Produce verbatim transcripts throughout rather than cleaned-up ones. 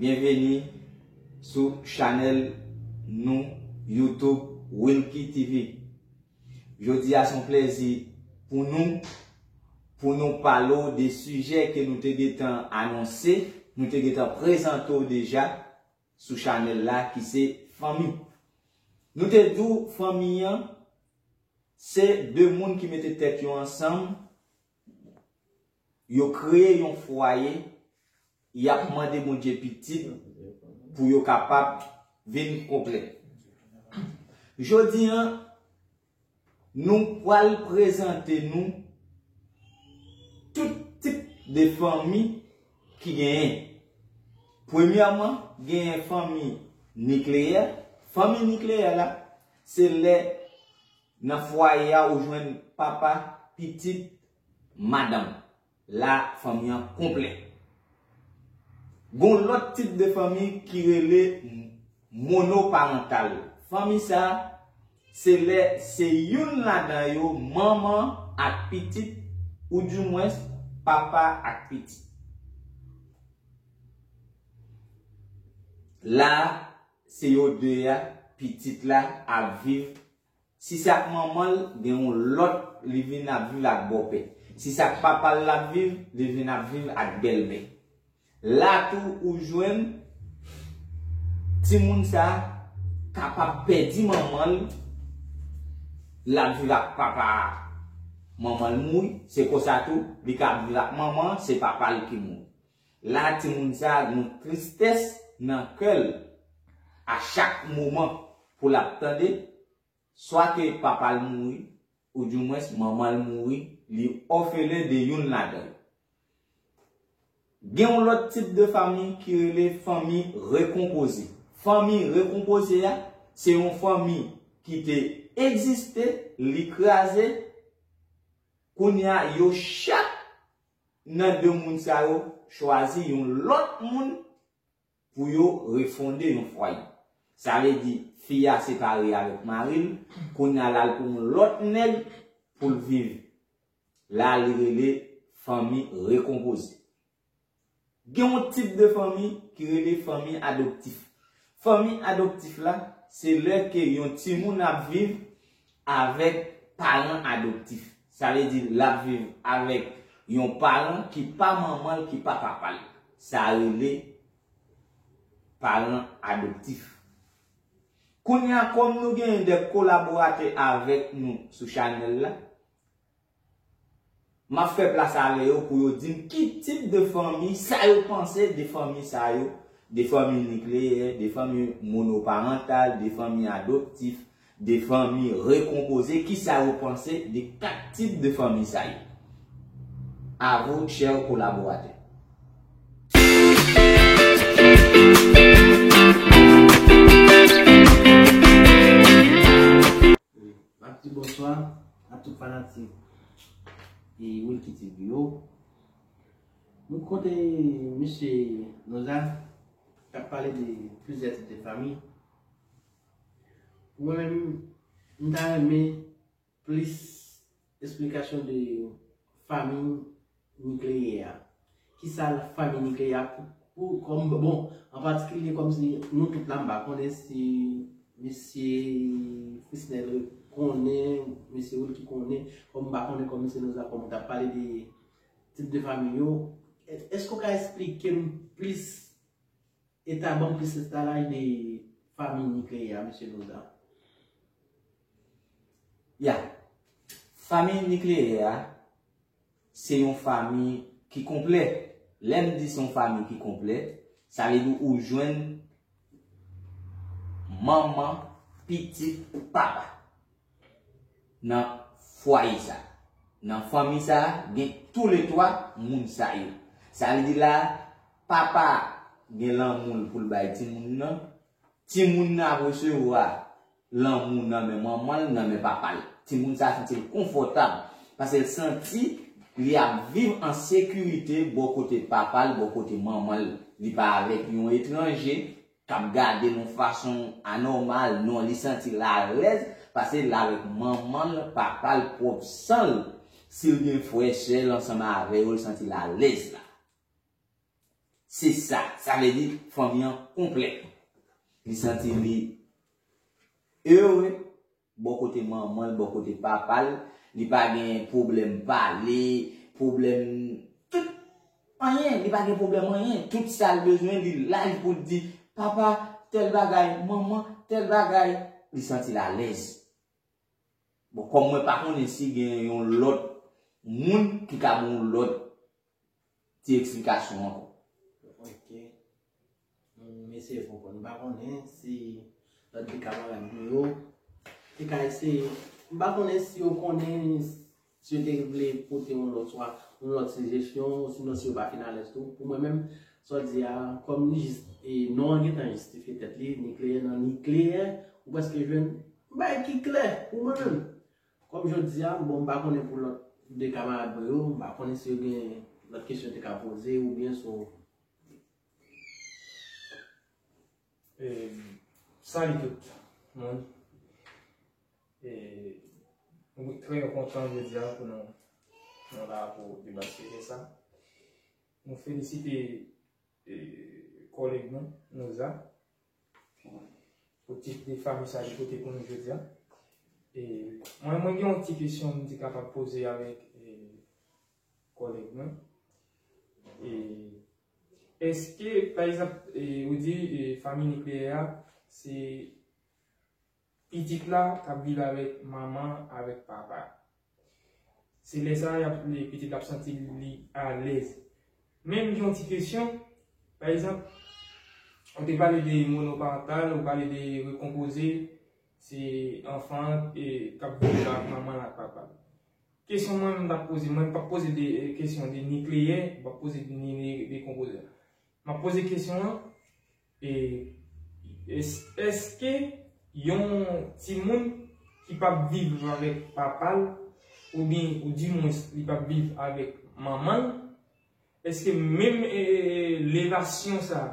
Byenveni sou chanèl nou YouTube Wilky T V. Jodi a se yon plèzi pou nou, pou nou pale w de sijè ke nou te gentan anonse, nou te gentan prezante w deja sou chanèl la ki se fanmi. Nou te di w fanmi an se de moun ki mete tèt yo ansanm, yo kreye yon fwaye, y ap mande Bondye pitit pou yo kapab vin konplè. Jodi a, nou pral prezante nou tout tip de fanmi ki genyen. Premyèman, genyen fanmi nikleyè. Fanmi nikleyè la, se lè nan fwaye a ou jwenn papa, pitit, madanm. La, fanmi an konplè. Gon lòt tip de fanmi ki rele monoparantal. Fanmi sa, se lè se youn ladan yo, manman ak pitit, oudimwens papa ak pitit. La, se yo de a, pitit la ap viv. Si se ak manman l, gen yon lòt, li vin ap viv ak bòpè. Si se ak papa l l ap viv, li vin ap viv ak bèlmè. La tou ou jwenn timoun sa kapab pèdi manman l, l ap viv ak papa a. Manman l mouri, se konsa tou, li ka ap viv ak manman, se papa l ki mouri. La timoun sa gen yon tristès nan kè l a chak moman pou l ap tande, swa ke papa l mouri, oudimwens manman l mouri, li òfelen de youn ladan yo. Gen yon lòt tip de fanmi ki rele fanmi rekonpoze. Fanmi rekonpoze a, se yon fanmi ki te egziste, li kraze, kounye a yo chak nan de moun sa yo chwazi yon lòt moun pou yo refonde yon fwaye. Sa vle di, fi a separe avèk mari l, kounye a l al pran yon lòt nèg pou l viv. La li rele fanmi rekonpoze. Gen yon tip de fanmi ki rele fanmi adoptif. Fanmi adoptif la, se lè ke yon timoun ap viv avèk paran adoptif. Sa vle di l ap viv avèk yon paran ki pa manman l, ki pa papa l. Sa rele paran adoptif. Kounye a, kòm nou genyen de kolaboratè avèk nou sou chanèl la, m ap fè plas avè yo pou yo di m ki tip de fanmi, sa yo panse de fanmi sa yo, de fanmi nikleyè, de fanmi monoparantal, de fanmi adoptif, de fanmi rekonpoze, kisa yo panse de kat tip de fanmi sa yo. A vous, chers collaborateurs. M ap di bonswa a tout fanatik e Wilky T V yo. Nou kote mesye Noza k ap pale de plizyè tip de fanmi. Mwen menm, m ta renmen plis esplikasyon de fanmi nikleyè a. Kisa l fanmi nikleyè a pou, pou, kòm, bon, an patikilye kòmsi nou tout la, m pa konnen si mesye Frisnel konnen, mesye Wilky konnen, kòm m pa konnen kòm mesye Noza kòm t ap pale de tip de fanmi yo. Èske w ka esplike m plis e ta ban m plis estalaj de fanmi nikleyè a, mesye Noza? Ya. Fanmi nikleyè a, se yon fanmi ki konplè. Lè m di se yon fanmi ki konplè, sa vle di ou jwenn manman, pitit, papa nan fwaye sa. Nan fanmi sa, gen toulètwa moun sa yo. Sa vle di la, papa gen lanmou l pou l bay timoun nan, timoun nan ap resevwa lanmou nan men manman l, nan men papa l. Timoun sa santi l konfòtab, paske l santi li ap viv an sekirite bò kote papa l, bò kote manman l. Li pa avèk yon etranje k ap gade l yon fason anòmal, non, li santi l alèz, paske l avèk manman l, papa l, pwòp san l. Si l gen frè, sè l ansanm avè yo, l santi l alèz la. Se sa. Sa vle di fanmi an konplè. Li santi li ere bò kote manman l, bò kote papa l. Li pa gen pwoblèm pale, pwoblèm tout, anyen. Li pa gen pwoblèm anyen. Tout sa l bezwen, li la pou l di, "Papa, tèl bagay, manman, tèl bagay." Li santi l alèz. Bon, kòm mwen pa konnen si gen yon lòt moun ki ka ban yon lòt ti eksplikasyon ankò. Ok. M eseye konprann. M pa konnen si lòt de kamarad nou yo te ka eseye. M pa konnen si yo konnen, si yo te vle pote yon lòt, swa yon lòt sijesyon, osinon si yo pa fin alèz tou. Pou mwen menm, sa w di a, kòm li jis, e, non an gentan jistifye tèt li, nikleyè nan nikleyè, ou prèske jwenn yon bagay ki klè pou mwen menm. Kòm jodi a, bon, m pa konnen pou lòt de kamarad mwen yo, m pa konnen si yo gen lòt kesyon yo te ka poze oubyen sou. E, Salut tout moun. E, nou trè kontan jodi a pou nou, nou la pou deba sijè sa. Nou felisite e, kòlèg nou, Noza, pou tit de fanmi sa li pote pou nou jodi a. E, mwen, mwen gen yon ti kesyon m te kapab poze avèk e, kòlèg mwen. E, èske, pa egzanp, e, ou di e, fanmi nikleyè a, se pitit la k ap viv avèk manman, avèk papa. Se lè sa a y ap, li, pitit la ap santi li alèz. Men m gen yon ti kesyon, pa egzanp, ou te pale de monoparantal, ou pale de rekonpoze, se anfan an e, k ap viv avèk manman l ak papa l. Kesyon mwen m t ap poze, mwen m p ap poze de e, kesyon de nikleyè, m p ap poze de ni, ni dekonpoze. M ap poze kesyon an, e, es, èske yon timoun ki p ap viv avèk papa l, oubyen, ou dimwens, li p ap viv avèk manman l, èske menm e, e, e, levasyon sa a,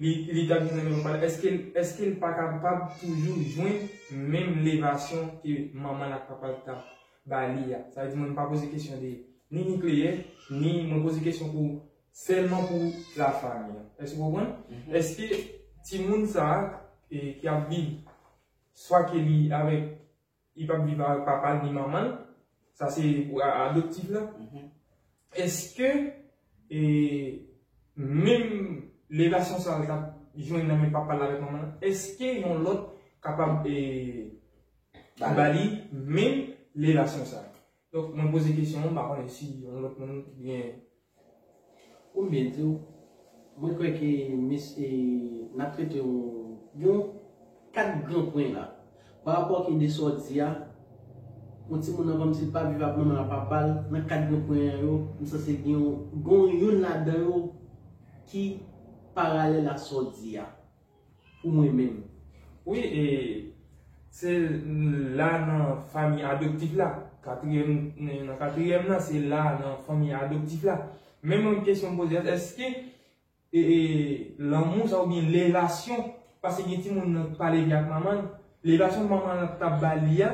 li, li t ap jwenn nan men papa l, èske, èske l pa kapab toujou jwenn menm levasyon ke manman l ak papa l t ap ba li a? Sa vle di, mwen m pa poze kesyon de ni nikleyè, ni mwen poze kesyon pou sèlman pou lafanmi an. Èske w konprann? Èske timoun sa a e, ki ap viv, swa ke li avèk, li p ap viv avèk papa l ni manman l, sa se pou a, adoptif la, èske e, menm levasyon sa a l t ap jwenn nan men papa l avèk manman l, èske yon lòt kapab e, ba li menm levasyon sa a? Donk, mwen poze kesyon an, m pa konnen si yon lòt moun gen. Pou m byen di w, mwen kwè ke misye, n ap trete yon, yon kat gran pwen la. Pa rapò ke de sa w di a, yon timoun nan kòmsi l pa viv ak manman l ak papa l, nan kat gran pwen an yo, m sanse gen yon, gen youn ladan yo ki paralèl a sa w di a. Pou mwen menm. Wi, e, se la nan fanmi adoptif la. Katriyèm, nan katriyèm nan, se la nan fanmi adoptif la. Men mwen kesyon m poze a, èske e, e, lanmou sa oubyen levasyon, paske gen timoun nan pa leve ak manman l, levasyon manman l t ap ba li a,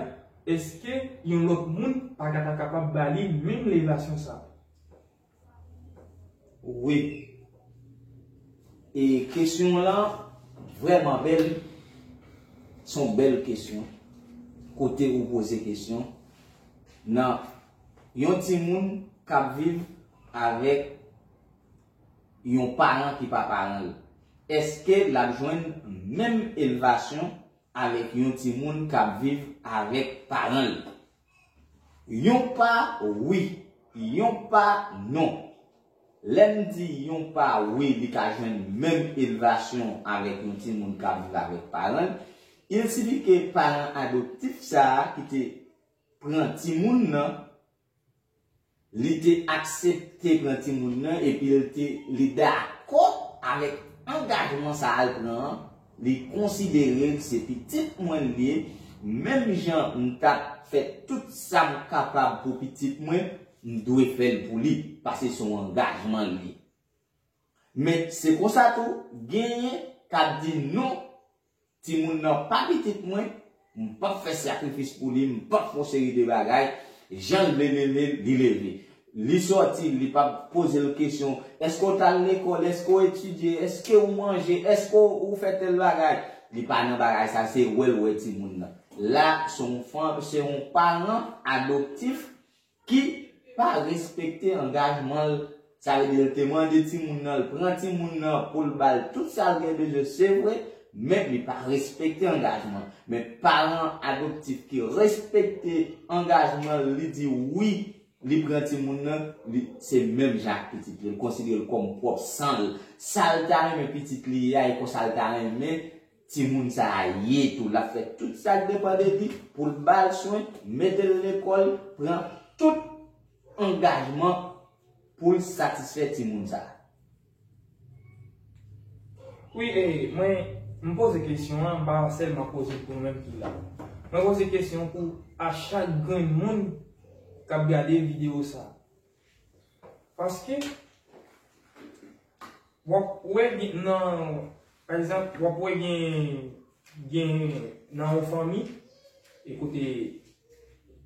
èske yon lòt moun pa ka ta kapab ba li menm levasyon sa? Wi. E kesyon lan vrèman bèl. Se yon bèl kesyon. Kote ou poze kesyon. Nan yon timoun k ap viv avèk yon paran ki pa paran l, èske l ap jwenn menm elevasyon avèk yon timoun k ap viv avèk paran l? Yon pa wi, yon pa non. Lè m di yon pa wi, li ka jwenn menm elevasyon avèk yon timoun k ap viv avèk paran l, il sifi ke paran adoptif sa a ki te pran timoun nan, li te aksepte pran timoun nan epi l te, li dakò avèk angajman sa a l pran an, li konsidere l se pitit mwen l ye, menm jan m t ap fè tout sa m kapab pou pitit mwen, m dwe fè l pou li, paske se yon angajman l ye. Men se konsa tou, genyen k ap di non, timoun nan pa pitit mwen, m p ap fè sakrifis pou li, m p ap fè yon seri de bagay, jan l vle leve l, li leve. Li sòti, li p ap poze l kesyon, èske w t al lekòl, èske w etidye, èske w manje, èske w, w fè tèl bagay. Li pa nan bagay sa, se wè l wè timoun nan. La, se yon fanm, se yon paran adoptif ki pa respekte angajman l. Sa vle di, l te mande timoun nan, l pran timoun nan pou l ba l tout sa l gen bezwen, se vre, men li pa respekte angajman. Men paran adoptif ki respekte angajman l, li di wi, li pran timoun nan, li, se menm jan ak pitit li, li konsidere l kòm pwòp san l. Sa l ta renmen pitit li ye a, e konsa l ta renmen timoun sa a ye tou. L ap fè tout sa k depann de li pou l ba l swen, mete l lekòl, pran tout angajman pou l satisfè timoun sa a. Wi, e, mwen, m poze kesyon an, m pa sèlman poze l pou mwen menm ki la. Mwen poze kesyon pou a chak grenn moun k ap gade videyo sa. Paske, w ap wè gen, nan, pa egzanp, w ap wè gen, gen nan yon fanmi, e kote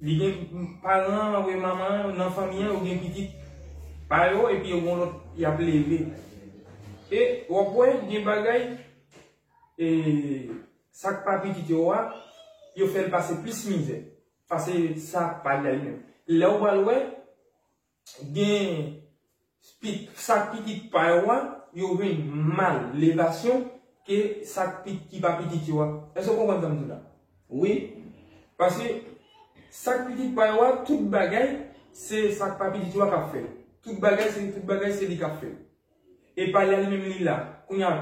li gen paran an, oubyen manman an, nan fanmi an, yo gen pitit pa yo, epi yo gen lòt y ap leve. E w ap wè gen bagay, e sa k pa pitit yo a, yo fè l pase plis mizè, pase sa k pa li a li menm. Lè w pral wè, gen pit, sa k pitit pa yo a, yo jwenn mal levasyon ke sa k pit, ki pa pitit yo a. Èske w konprann sa m di w la? Wi. Paske sa k pitit pa yo a, tout bagay, se sa k pa pitit yo a k ap fè l. Tout bagay, se, tout bagay, se li k ap fè l. E pa li a li menm li la. Kounye a,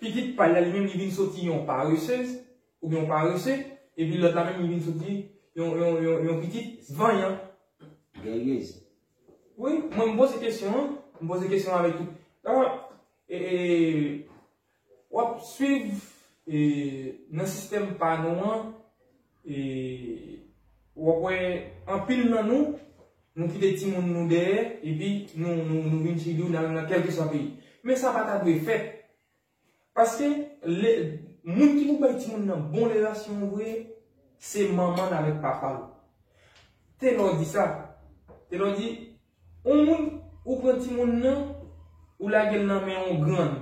pitit pa li a li menm li vin soti yon paresez, oubyen yon parese, epi lòt la menm li vin soti yon, yon, yon, yon pitit vanyan. Geryez. Wi, mwen m poze kesyon an, m poze kesyon avèk tout. Dakò, e, e, w ap swiv, e, nan sistèm pa nou an, e, w ap wè anpil nan nou, nou kite timoun nou dèyè, epi nou, nou, nou vin chili nan, nan kèlkeswa peyi. Men sa pa ta dwe fèt. Paske le, moun ki pou bay timoun nan bon levasyon vre, se manman l avèk papa l. Telò di sa. Telò di, yon moun, ou pran timoun nan, ou lage l nan men yon grann.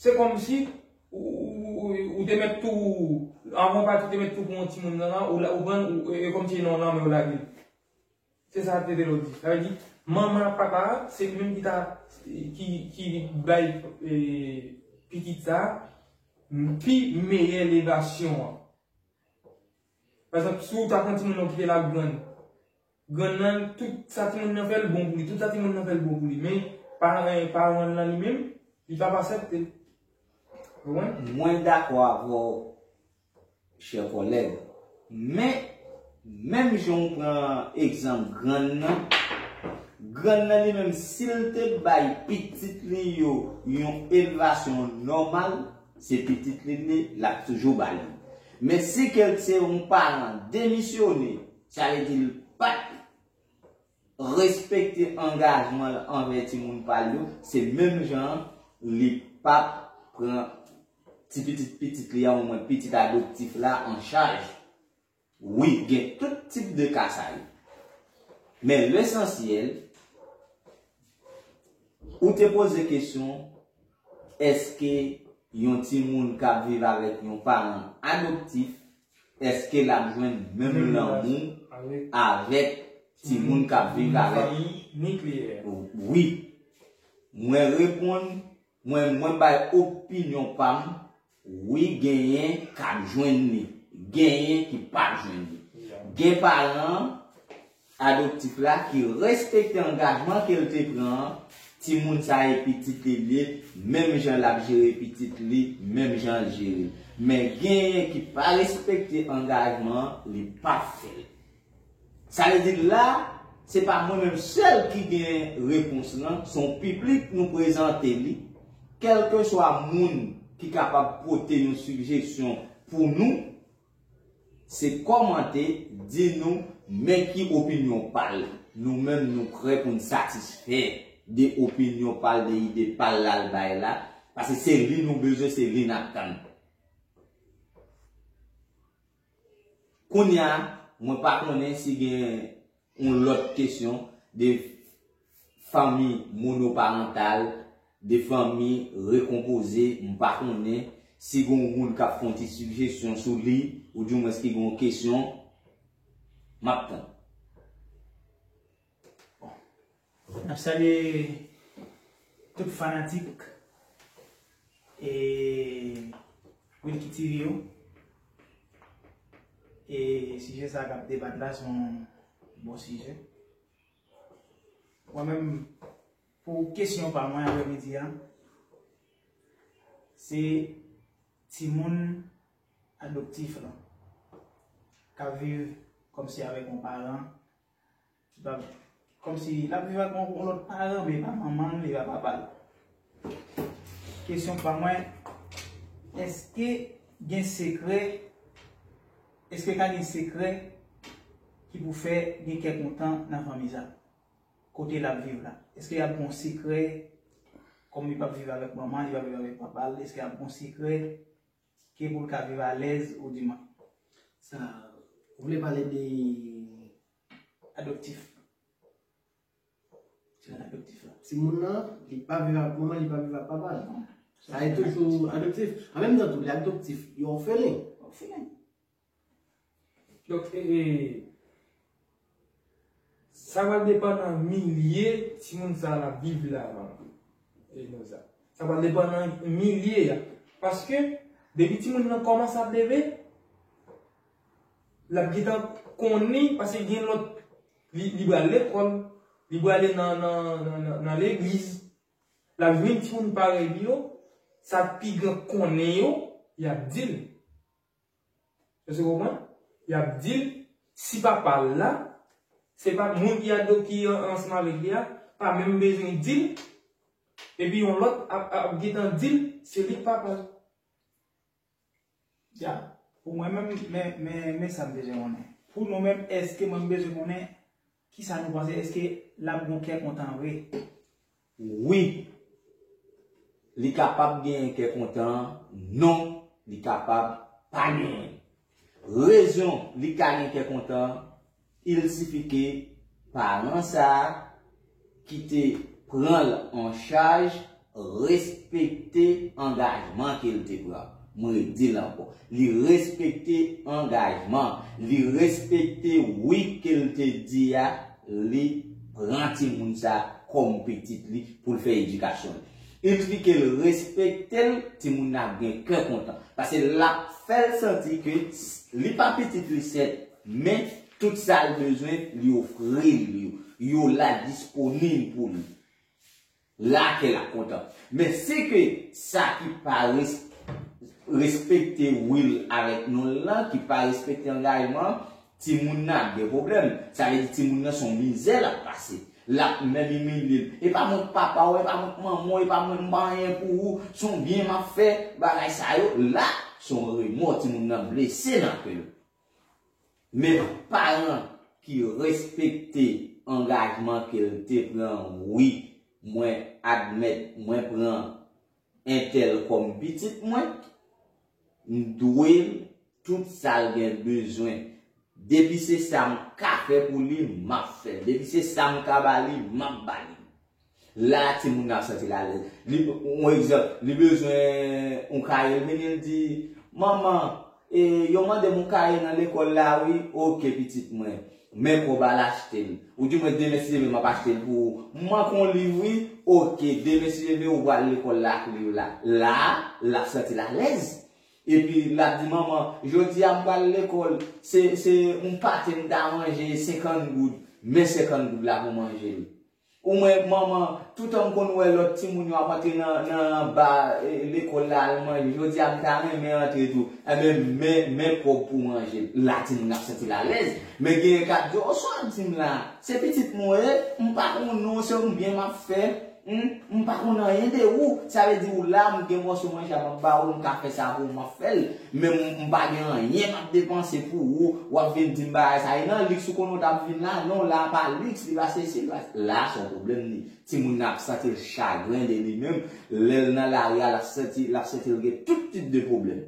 Se kòmsi ou, ou, ou, ou te mèt tou, avan w pati, ou te mèt tou pran yon timoun nan, ou, la, ou pran, ou, e, e kòmsi nan, nan men w lage l. Se sa te vle di. Sa vle di, manman ak papa a, se li menm ki ta, ki, ki bay, e, pitit sa a, pi meyè levasyon an. Pa egzanp, si w ta pran timoun nan w kite l ak grann, grann nan, tout sa timoun nan fè l bon pou li, tout sa timoun nan fè l bon pou li. Men, paran, paran l lan li menm, li p ap aksepte l. Ou konprann? Mwen dakò avè w, chè kòlèg. Men, menm jan w pran egzanp grann nan, grann nan li menm, si l te bay pitit li yo yon elevasyon nòmal, se pitit li li, l ap toujou ba li. Men si ke l se yon paran demisyone, sa vle di l pa t respekte angajman l anvè timoun pa l yo, se menm jan an, li p ap pran ti pitit pitit li a, omwen pitit adoptif la, an chaj. Wi, gen tout tip de ka sa yo. Men lesansyèl, ou te poze kesyon, èske yon timoun k ap viv avèk yon paran adoptif, èske l ap jwenn menm lanmou avèk timoun k ap viv avèk. Wi. Mwen reponn, mwen, mwen bay opinyon pa m, wi, genyen k ap jwenn li, genyen ki p ap jwenn li. Gen paran adoptif la ki respekte angajman ke l te pran an, timoun sa e pitit li li, menm jan l ap jere pitit li, menm jan l jere l. Men genyen ki pa respekte angajman an, li p ap fè l. Sa vle di la, se pa mwen menm sèl ki gen repons lan, se yon piblik nou prezante li, kèlkeswa moun ki kapab pote yon sijesyon pou nou, se kòmante, di nou men ki opinyon pa l. Nou menm nou prè pou n satisfè de opinyon pa l, de ide pa l la l bay la, paske se li nou bezwen, se li n ap tann. Kounye a, mwen pa konnen si gen yon lòt kesyon de fanmi monoparantal, de fanmi rekonpoze, m pa konnen si gen yon moun k ap fè yon ti sijesyon sou li, oudimwens ki gen yon kesyon, m ap tann. N ap salye tout fanatik e Wilky T V yo. E sijè sa k ap debat la se yon bon sijè. Mwen menm, pou kesyon pa mwen aprèmidi a, se timoun adoptif lan k ap viv kòmsi avèk yon paran ki pa, kòmsi l ap viv ak yon, yon lòt paran, men e pa manman l, e pa papa l. Kesyon pa mwen, èske gen sekrè, èske ka gen sekrè ki pou fè gen kè kontan nan fanmi sa? Kote l ap viv la, èske y ap gen yon sekrè, kòm li p ap viv avèk manman, li p ap viv avèk papa l, èske y ap gen yon sekrè ke pou l ka viv alèz ou di mwen? Sa, ou vle pale de Adoptif. Timoun adoptif la. Timoun nan, li pa viv ak manman, li pa viv ak papa l. Sa e toujou adoptif. An menm tan tou, li adoptif, li òfelen. Òfelen. Donk, e, e, sa pral depann nan milye timoun sa la viv la, e, nou sa. Sa pral depann nan milye a. Paske, depi timoun nan kòmanse ap leve, l ap gentan konnen, paske gen lòt, li, li pral lekòl, li prale nan, nan, nan, nan, nan legliz, l ap jwenn timoun parèy li yo, sa pi gran konnen yo, y ap di l. Èske w konprann? Y ap di l, si papa l la, se pa moun ki adopte ki an- ansanm avèk li a, pa menm bezwen di l, epi yon lòt ap, ap gentan di l, se li k papa l. Ya, pou mwen menm, men, men, men sa m bezwen konnen. Pou nou menm, èske mwen m bezwen konnen kisa nou panse, èske l ap gon kè kontan vre? Wi, li kapab genyen kè kontan, non, li kapab pa genyen. Rezon li ka gen kè kontan, il sifi ke paran sa a ki te pran l an chaj respekte angajman ke l te pran. Mwen redi l ankò. Li respekte angajman. Li respekte wi ke l te di a, li pran timoun sa kòm pitit li pou l fè edikasyon li. Epi ke l respekte l, timoun nan ap gen kè kontan. Paske l ap fè l santi ke li pa pitit li sèt, men tout sa l bezwen, li ofri l yo. Yo la disponib pou li. La kè l ap kontan. Men si ke sa ki pa res- respekte wi l avèk non l lan, ki pa respekte angajman, timoun nan ap gen pwoblèm. Sa vle di timoun nan se yon mizè l ap pase. L ap menm imilye l. E pa mwen k papa w, e pa mwen k manman w, e pa mwen m pa anyen pou ou, se yon byen m ap fè, bagay sa yo, la, se yon remò, timoun nan blese nan kè l. Men paran ki respekte angajman ke l te pran, wi, mwen admèt mwen pran entèl kòm pitit mwen, m dwe l tout sa l gen bezwen. Depi se sa m ka fè pou li, m ap fè l. Depi se sa m ka ba li, m ap ba li. La, timoun nan ap santi l alèz. Li, yon egzanp, li bezwen yon kaye, l vini, l di, manman, e, yo mande m yon kaye nan lekòl la, wi, oke, pitit mwen. Men kòb, al achte l. Oudimwens, demen si Dye vle, m ap achte l pou ou. M manke yon liv, wi, oke, demen si Dye vle, ou pral lekòl la ak liv la. La, l ap santi l alèz. Epi l ap di, manman, jodi a m pral lekòl, se, se yon pate m ta manje, senkant goud. Men senkant goud la pou manje l. Ou mwen, manman, toutan m konn wè lòt timoun yo ap antre nan, nan ba, e, lekòl la al manje, jodi a m ta renmen antre tou. Enben, men, men kòb pou manje l. La, timoun nan ap santi l alèz. Men genyen k ap di, o, sa w ap di m la? Se pitit mwen w ye, m pa konn non, se yon byen m ap fè. Hmm, m pa konn anyen de ou. Sa vle di ou la, m gen mòso manje a m ap ba ou, m ka fè sa pou ou, m ap fè l. Men m, m pa gen anyen m ap depanse pou ou. W ap vin di m bagay sa. E nan liks ou konnen w t ap vin la? Non, la pa liks, li pa sesi, li pa. La, se yon pwoblèm li. Timoun nan ap santi l chagren de li menm. Lè l nan lari a, l ap santi, l ap santi l gen tout tip de pwoblèm.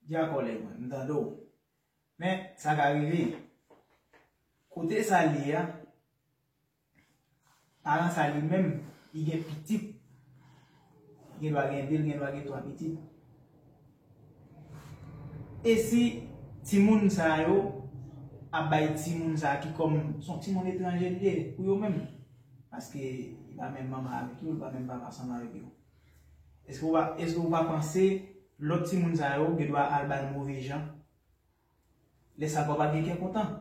Dyakòl e mwen, m tande w. Men, sa ka rive. Kote sa l ye a, paran sa li menm, li gen pitit. Li gen dwa gen de, li gen dwa gen twa pitit. E si timoun sa yo ap bay timoun sa ki kòm se yon timoun etranje li ye pou yo menm? Paske li pa menm manman avèk yo, li pa menm papa ansanm avèk yo. Èske w pa, èske w pa panse lòt timoun sa yo gen dwa al ba l move jan? Lè sa papa gen kè kontan.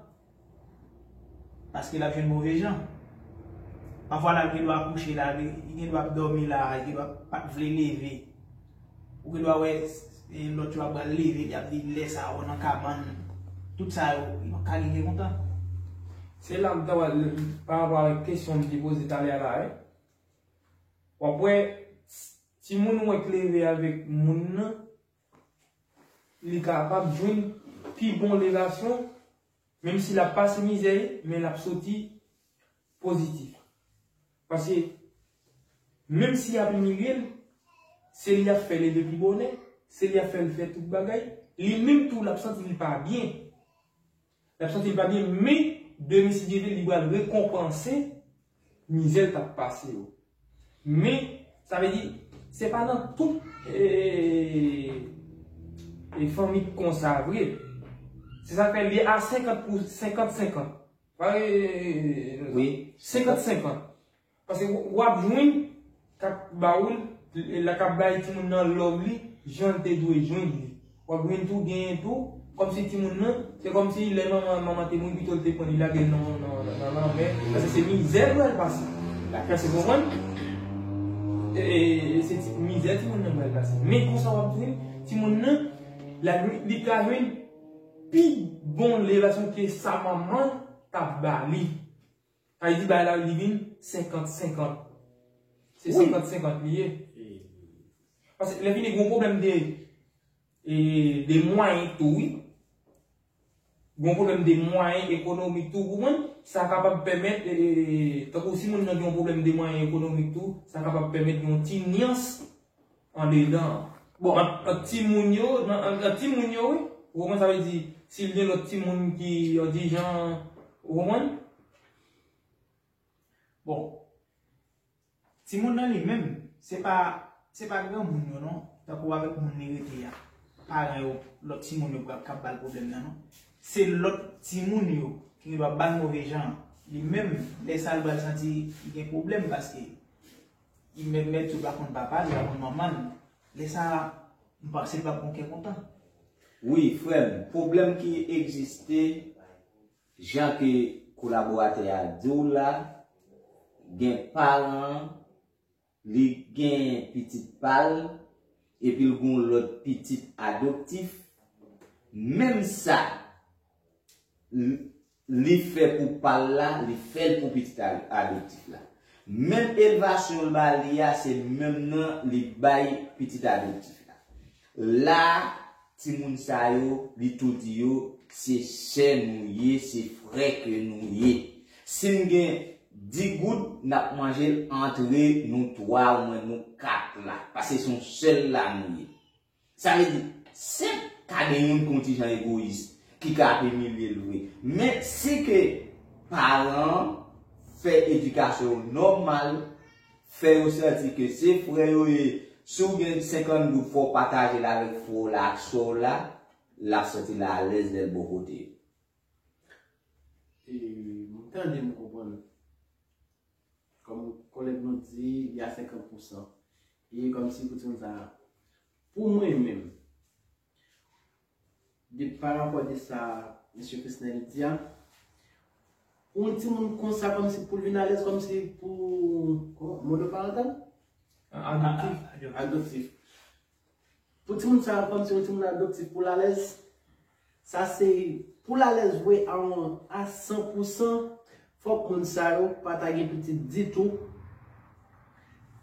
Paske l ap jwenn move jan. Pafwa la, l gen dwa kouche la, li, li gen dwa ap dòmi la, li gen dwa pa t vle leve. Ou gen dwa wè, e, lòt yo ap pral leve, li ap di lè sa yo nan kabann. Tout sa yo, li pa ka gen kè kontan. Se la m ta pral, pa rapò avèk kesyon m te poze talè a la, wi. W ap wè, timoun ou wè k leve avèk moun nan, li kapab jwenn pi bon levasyon, menm si l ap pase mizè, men l ap soti pozitif. Paske, menm si y ap imilye l, se li y ap fè leve pi bonè, se li y ap fè l fè tout bagay, li menm tou, l ap santi li pa byen. L ap santi l pa byen, men demen si Dye vle, li pral rekonpanse mizè l t ap pase yo. Men, sa vle di, se pa nan tout, e, e, fanmi k konsa vre. Se sa k fè li a senkant pou, senkant senkant. Pa, e, e, e, Wi. Senkant senkant. Paske w, w ap jwenn k ap ba ou l, l ap bay timoun nan love li, jan l te dwe jwenn li. W ap jwenn tou, genyen tou, kòmsi timoun nan, se kòmsi lè manman, manman te mouri, pito l te pran li lage l nan, nan, nan, nan lanmè, paske se mizè l pral pase. Èske w konprann? E, e, e se ti, mizè timoun nan pral pase. Men konsa w ap jwenn, timoun nan, la, li ka jwenn pi bon levasyon ke sa manman t ap ba li. Sa vle di bagay la li vin senkant senkant. Se Wi. senkant senkant li ye. E Paske lè fini gen yon pwoblèm de, e, de mwayen tou, wi. Gen yon pwoblèm de mwayen ekonomik tou, ou konprann? Sa kapab pèmèt, e, e, e, tankou si moun nan gen yon pwoblèm de mwayen ekonomik tou, sa kapab pèmèt gen yon ti nyans andedan. Bon, ant, ant timoun yo, nan, ant, ant timoun yo, wi. Ou konprann sa vle di, si l gen lòt timoun ki, yon ti jan, ou konprann? Bon, timoun nan li menm, se pa, se pa granmoun yo non, tankou avèk moun li rete a. Paran yo, lòt timoun yo k ap ba l pwoblèm nan non. Se lòt timoun yo ki gen dwa ba l move jan. Li menm, lè sa l pral santi li gen pwoblèm paske li menm mèt yo pa konn papa l, pa konn manman l. Lè sa a, m panse l p ap gen kè kontan. Wi, frè m, pwoblèm ki egziste, jan ke kolaboratè a di w la, gen paran, li gen pitit pa l, epi l gen yon lòt pitit adoptif. Menm sa, l, li fè pou pa l la, li fè l pou pitit a, adoptif la. Menm elevasyon l ba li a, se menm nan li bay pitit adoptif la. La, timoun sa yo, li tou di yo, se sè nou ye, se frè ke nou ye. Si n gen dis goud, n ap manje l antre nou twa, oubyen nou kat la. Paske se yon sèl la nou ye. Sa vle di, senp ka gen youn ki yon ti jan egoyis, ki ka ap imilye l vre. Men si ke paran an fè edikasyon yo nòmal, fè yo santi ke se frè yo ye, si w gen senkant goud, fò w pataje l avèk frè w la ak sè w la, l ap santi l alèz lè l bò kote yo. E, m tande, m konprann. Kòm kòlèg nou di, li a senkant pousan. E kòmsi pou timoun sa, pou mwen menm, de, pa rapò de sa mesye Fresnel di a, pou yon timoun konsa, kòmsi pou l vin alèz, kòmsi pou, kòman, monoparantal? Adoptif. Adoptif. Pou timoun sa, kòmsi yon timoun adoptif, pou l alèz, sa se, pou l alèz vre a yon, a san pousan, fòk moun sa yo pa ta gen pitit ditou.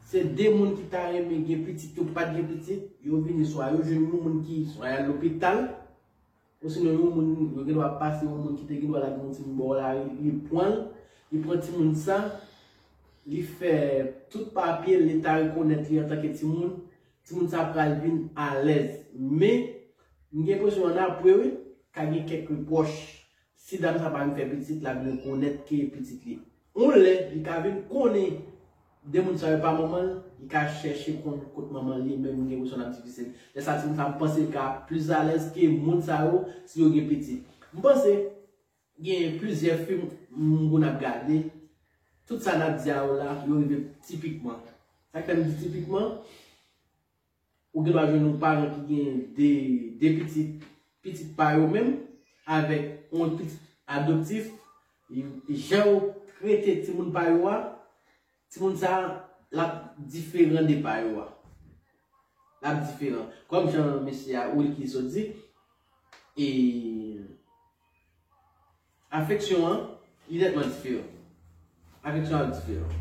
Se de moun ki ta renmen gen pitit, yo pa t gen pitit, yo vini swa yo jwenn yon moun ki swa al lopital, osinon yon moun, yo gen dwa pase yon moun ki te gen dwa lage yon timoun bò lari, li pran l, li pran timoun sa, li fè tout papye, Leta rekonèt li antanke timoun, timoun sa pral vin alèz. Men, m gen enpresyon annapre, wi, ka gen kèk repwòch. si dam sa pa vin fè pitit, l ap vin rekonèt ke pitit li. Yon lè, li ka vin konnen de moun sa yo pa manman l, li ka chèche konn kot manman li, men m gen enpresyon l ap difisil. Lè sa, timoun sa, m panse l ka plis alèz ke moun sa yo si yo gen pitit. M panse gen plizyè fim m konn ap gade, tout sa n ap di a yo la, yo rive tipikman. Sa k fè m di tipikman, ou gen dwa jwenn yon paran ki gen de, de pitit, pitit pa yo menm, avèk yon pitit adoptif, jan yo trete timoun pa yo a, timoun sa a, l ap diferan de pa yo a. L ap diferan. Kòm jan mesye a, Wilky sot di, e, afeksyon an, li nètman diferan. Afeksyon an diferan.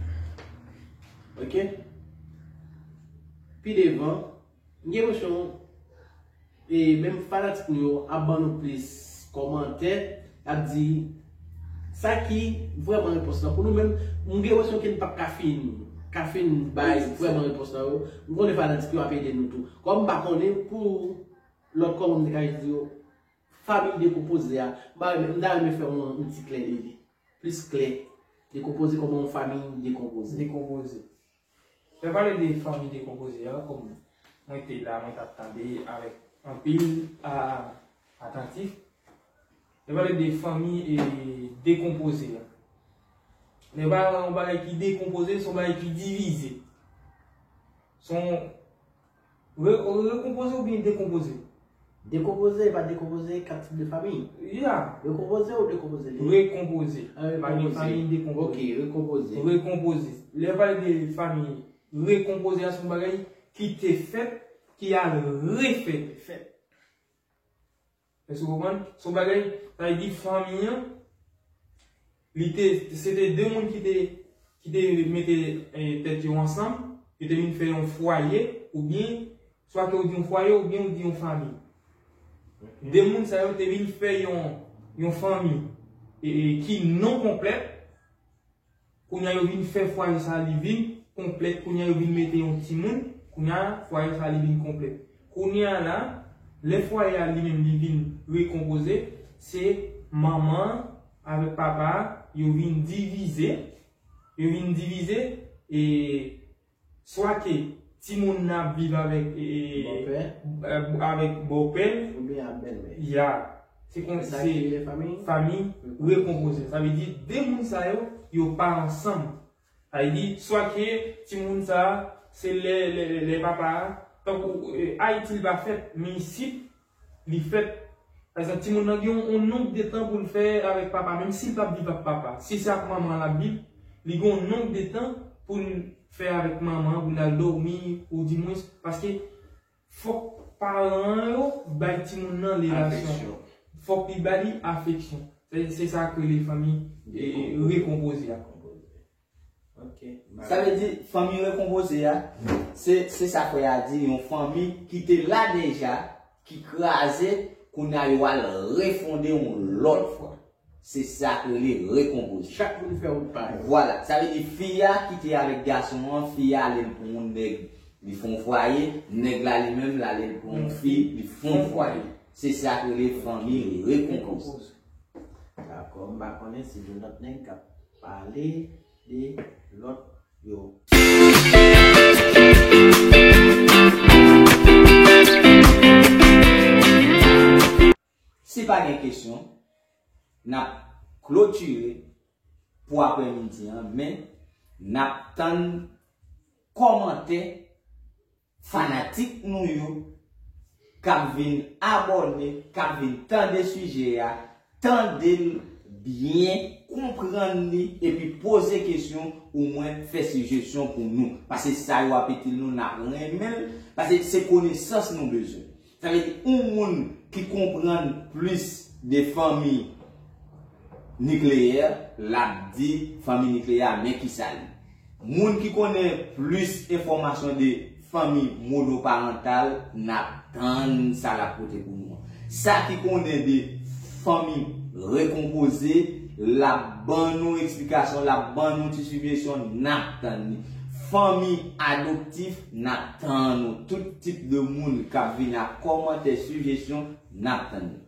Ok? Pi devan, m gen enpresyon, e, menm fanatik nou yo ap ban nou plis kòmantè, ap di sa ki vrèman repons lan. Pou nou menm, m gen enpresyon ke n p ap ka fin, ka fin bay vrèman repons lan yo. M konnen fanatik yo ap ede nou tou. Kòm m pa konnen pou lòt kòman m te ka di yo, fanmi dekonpoze a, m ta renmen, m ta renmen fè yon, yon ti klè de li. Plis klè. Dekonpoze, kòman yon fanmi dekonpoze. Dekonpoze. Lè pale de fanmi dekonpoze a, kòm mwen te la, mwen t ap tande avèk anpil a, atantif. Lè pale de fanmi e dekonpoze a. Lè pale yon bagay ki dekonpoze, se yon bagay ki divize. Se yon re-, rekonpoze oubyen dekonpoze? Dekonpoze, pa dekonpoze, kat tip de fanmi? Ya. Rekonpoze ou dekonpoze li? Rekonpoze. Ah, pa gen rekonpoze. Fanmi dekonpoze. Ok, rekonpoze. Rekonpoze. Lè pale de fanmi rekonpoze a, se yon bagay ki te fèt, ki al refèt. Fèt. Èske w konprann? Se yon bagay, sa vle di fanmi an, li te, se te de moun ki te, ki te mete, eh, tèt yo ansanm, yo te vin fè yon fwaye, oubyen, swa ke w di yon fwaye, oubyen w di yon fanmi. Ok. De moun sa yo te vin fè yon, yon fanmi, e, e, ki non konplèt, Kounye a yo vin fè fwaye sa a li vin konplèt. Kounye a yo vin mete yon timoun. Kounye a fwaye sa a li vin konplèt. Kounye a la, lè fwaye a li menm li vin rekonpoze, se manman an avèk papa a, yo vin divize. Yo vin divize e swa ke timoun nan ap viv avèk, e, bòpè, e, avèk bòpè l. Oubyen ak bèlmè. Ya. Se kon sa ki rele fanmi? Fanmi rekonpoze. Sa vle di, de moun sa yo, yo pa ansanm. Sa vle di, swa ke timoun sa, se lè, lè, lè, lè papa a, tankou, e, Ayiti l pa fèt, men isit, li fèt. Pa egzanp, timoun nan gen yon, yon nonb de tan pou l fè avèk papa, menm si l p ap viv ak papa. Si se ak manman l ap viv, li gen yon nonb de tan pou l fè avèk manman, pou l al dòmi, ou dimwens, paske fòk paran an yo bay timoun nan relasyon. Afeksyon. Fòk li ba li afeksyon. Se, se sa k rele fanmi, e, rekonpoze a. Ok. Sa vle di, fanmi rekonpoze a, se, se sa frè a di, yon fanmi ki te la deja, ki kraze, kounye a yo al refonde yon lòt fwa. Se sa k rele rekonpoze. Chak moun fè wout pa yo. Vwala. Sa vle di, fi a ki te avèk gason an, fi a ale l pran yon nèg, li fè yon fwaye, nèg la li menm, l ale l pran yon fi, li fè yon fwaye. Se sa k rele fanmi rekonpoze. Dakò, m pa konnen si gen lòt nèg k ap pale de lòt yo. Si pa gen kesyon, n ap klotire pou aprèmidi an, men n ap tann kòmantè fanatik nou yo k ap vin abòne, k ap vin tande sijè a, tande l byen, konprann li, epi poze kesyon, omwen fè sijesyon pou nou. Paske sa yo ap itil nou, n ap renmen l, paske se konesans nou bezwen. Sa vle di, yon moun ki konprann plis de fanmi nikleyè, l ap di fanmi nikleyè a, men kisa l ye. Moun ki konnen plis enfòmasyon de fanmi monoparantal, n ap tann sa l ap pote pou nou an. Sa ki konnen de fanmi rekonpoze, l ap ban nou eksplikasyon, l ap ban nou ti sijesyon, n ap tann li. Fanmi adoptif, n ap tann nou. Tout tip de moun k ap vin ak kòmantè, sijesyon, n ap tann nou.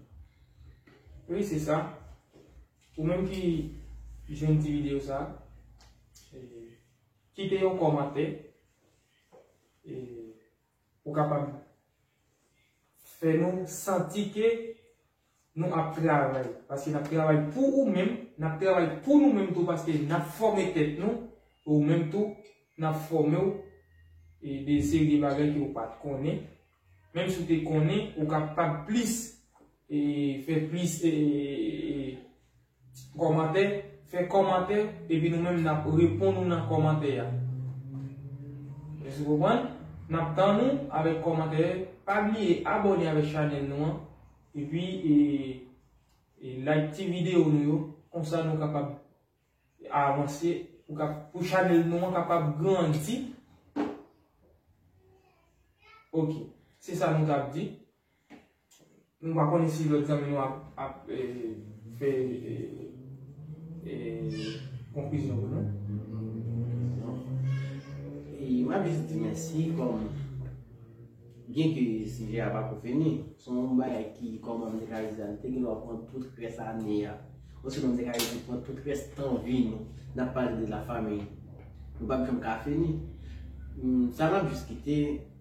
Wi, se sa. Ou menm ki jwenn ti videyo sa, e, kite yon kòmantè, e, pou kapab fè nou santi ke nou ap travay. Paske n ap travay pou ou menm, n ap travay pou nou menm tou, paske n ap fòme tèt nou, ou menm tou, n ap fòme w, e, de seri de bagay ke ou pa t konnen. Menm si w te konnen, ou kapab plis, e, fè plis, e, e, e, kòmantè, fè kòmantè, epi nou menm n ap reponn ou nan kòmantè a. Èske w konprann? N ap tann ou avèk kòmantè. Pa bliye abòne avèk chanèl nou an, epi, e, e like ti videyo nou yo, konsa nou kapab avanse, pou, ka, pou chanèl nou an kapab grandi. Ok, se sa nou t ap di. Nou pa konnen si lòt zanmi nou ap, ap, e, fè, e, e, konklizyon pou nou. E, m ap jis di mèsi kòm, byenke sijè a pako fini, se yon bagay ki, kòman m te ka di sa, m te gen dwa pran tout rès ane a. Osinon m te ka di pran tout rès tan vi nou, n ap pale de lafanmi. Nou p ap janm ka fini. Hmm, sa m ap jis kite,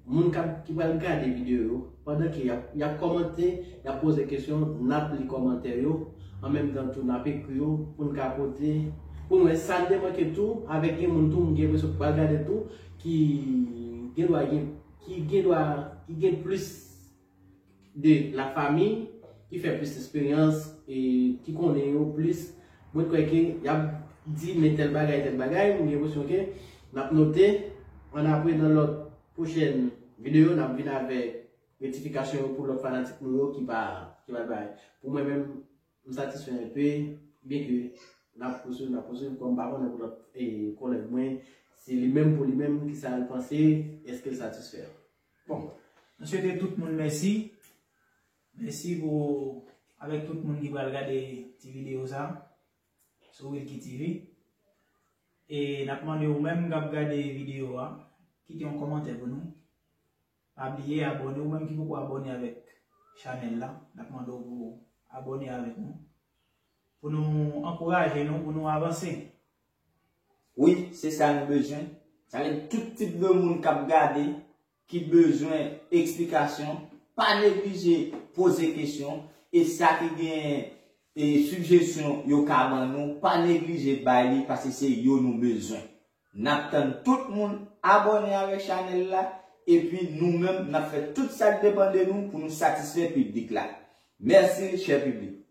moun k ap, ki pral gade videyo yo, pandan ke y ap, y ap kòmante, y ap poze kesyon, n ap li kòmantè yo, an menm tan tou n ap ekri yo, pou n ka pote, pou n wè sa n te manke tou, avèk gen moun tou, m gen enpresyon ki pral gade tou, ki gen dwa gen, ki gen dwa, ki gen plis de lafanmi, ki fè plis esperyans, e ki konnen yo plis, mwen kwè ke y ap di men tèl bagay, tèl bagay, m gen enpresyon ke n ap note, annapre nan lòt pwochèn videyo, n ap vin avèk retifikasyon yo pou lòt fanatik nou yo ki pa, ki pa bay. Pou mwen menm, m satisfè enpe, byenke n ap pouswiv, n ap pouswiv, kòm m pa konnen pou lòt, e, kòlèg mwen, se li menm pou li menm, kisa l panse, èske l satisfè? Bon, nou swete tout moun mèsi. Mèsi pou, avèk tout moun ki pral gade ti videyo sa sou Wilky T V. E n ap mande ou menm k ap gade videyo a, kite yon kòmantè pou nou. Pa bliye abòne, ou menm ki poko abòne avèk chanèl la, n ap mande w pou abòne avèk nou. Pou nou ankouraje nou, pou nou avanse. Wi, se sa nou bezwen. Sa vle di tout tip de moun k ap gade, ki bezwen eksplikasyon, pa neglije poze kesyon, e sa ki gen e sijesyon yo ka ban nou, pa neglije bay li, paske se yo nou bezwen. N ap tann tout moun abòne avèk chanèl la, epi nou menm n ap fè tout sa k depann de nou pou nou satisfè piblik la. Mèsi, chè piblik.